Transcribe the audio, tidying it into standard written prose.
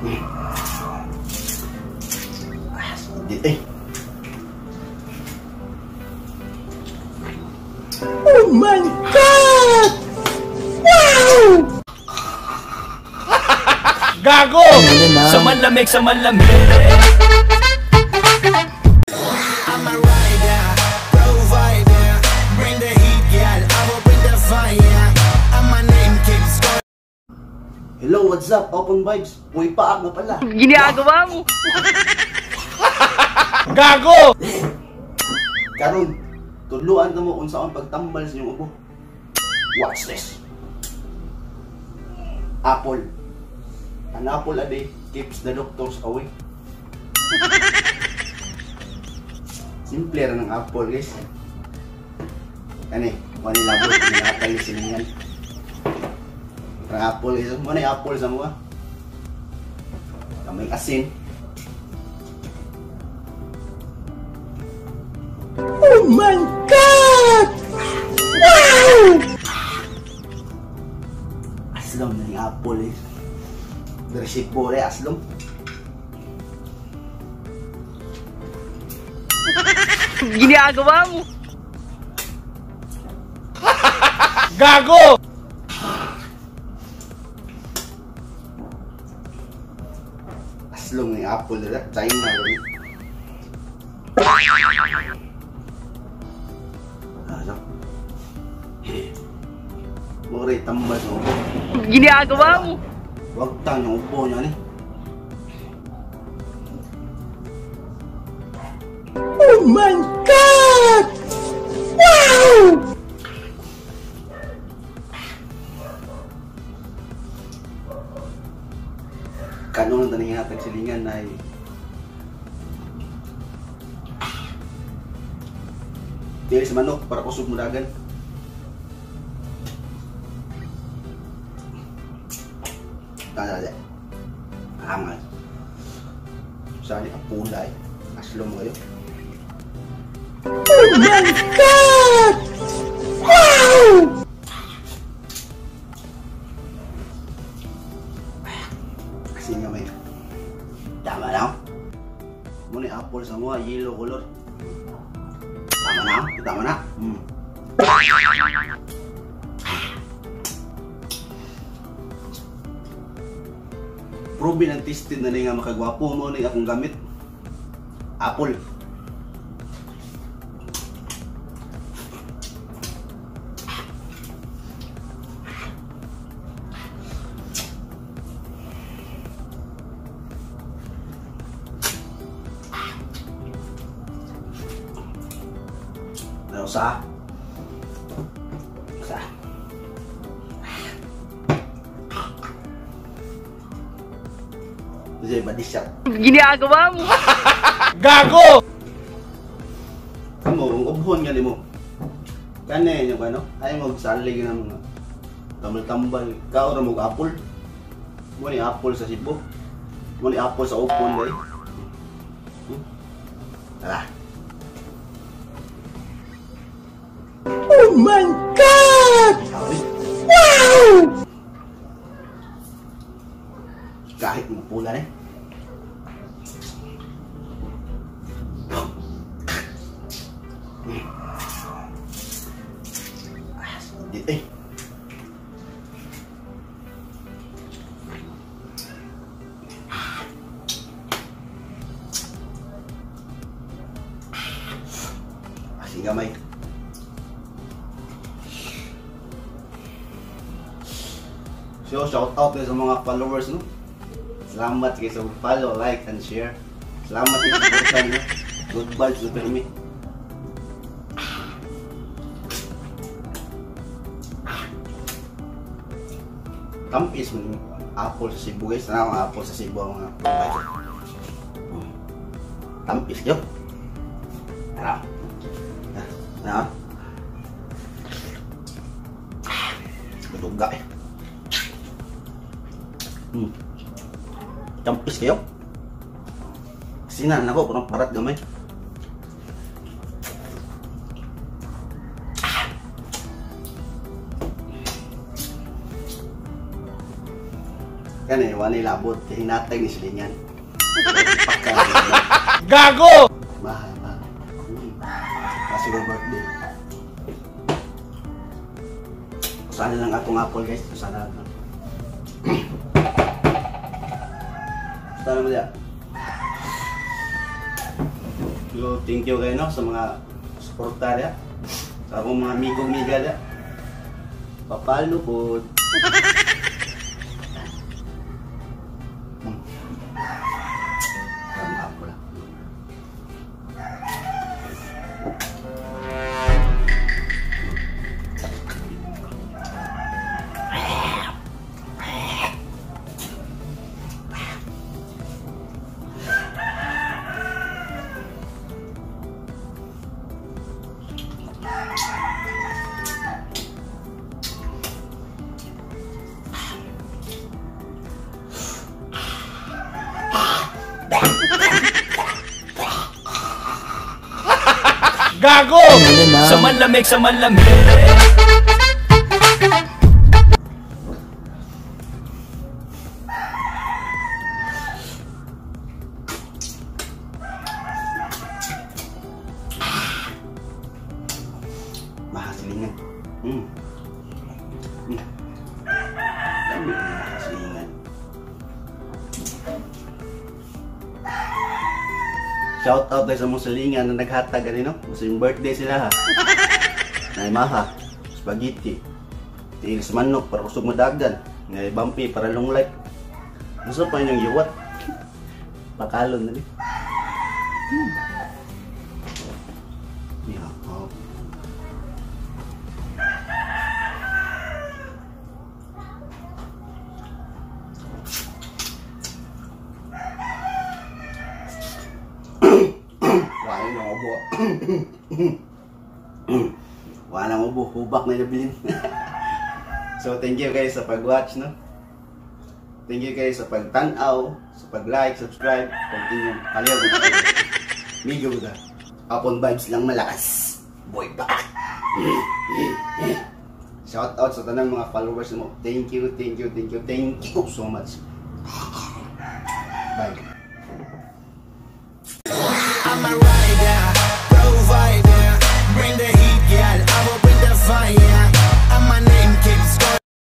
Eh. Oh my God! Wow! Gago! Sa malamig, sa malamig. I'm a rider, provider. Bring the heat, girl. I will bring the fire. And my name keeps going. Hello, what's up? Open Vibes. Uy, paak na pala. Ginagawa mo. Gago! Karon, tudluan na mo kung saan pagtambal sa inyong ubo. Watch this. Apple. An apple a day keeps the doctors away. Simple ra ng apple, guys. Kani, wala labo pinatay silingan. Ang apple, guys. Mo na apple sa mga. Kamay asin. Oh my God! Wow! Aslom na yung apple eh. Resibo eh, aslom. Ginagawa mo. Gago! Aslom na yung apple nila. China rin. Ano? Mura tambal sa ubo. Ginagawa mo. Wag tang yung ubo niya ni. Oh my God! Wow! Kanon na taning hatag silingan ay dili sa manok para kusog mo dagan. Tala. Angal. Sali ang pula eh. Aslom mo kayo. Oh my God! Wow! Kasi nga may tama na. Muna yung apple sa mga yellow color. Tama na, tama na. Proven and tested na nga makagwapo mo na akong gamit. Apple. Pero sa Kasi body shop. Ginagawa mo. Gago! Amo, kung ubhon nga nimo. Kani yung ano, ay magsalig ng mga tambal-tambal. Kao ra mo apple. Mo ni apple sa Cebu. Mo ni apple sa Upon dai. Tara. Oh my God! Wow! Kahit mo pula eh. Eh. Asin gamay. So, shout out sa mga followers, no? Salamat kayo sa follow, like, and share. Salamat kayo sa support niyo. Good vibes na permi. Tampis mo yung apple sa Cebu, guys. Ano ang apple sa Cebu ang mga tampis yun. Tara. Na. Maduga eh. Tampis kayo. Sinan ako, parang parat gamay. Kani wala labot kay hinatag ni silingan. Gago! Mahal, mahal. Kasi ko birthday. Sana lang atong apple guys. Sana lang. Sana mo diya. Yo, thank you kayo no sa mga suporta diya. Sa akong mga amigo-amiga diya. Papalo po. Gago! Sa malamig, sa malamig. Mahasilingan. Mahasilingan. Shout out tayo sa mga silingan na naghatag ganino. Gusto yung birthday sila ha. Nay maha, spaghetti, tiil sa manok para kusog madagan, nay bampi para long life. Gusto pa inyong yuwat. Pakalon na ni. Yeah, oh. Wala nang ubo, hubak na nabilin. So thank you guys sa pag-watch, no? Thank you guys sa pagtan-aw, sa pag-like, subscribe, continue. Kaliw Migo ba? Upon vibes lang malakas. Boy ba? Shout out sa tanang mga followers mo. Thank you, thank you, thank you, thank you so much. Bye. I'm a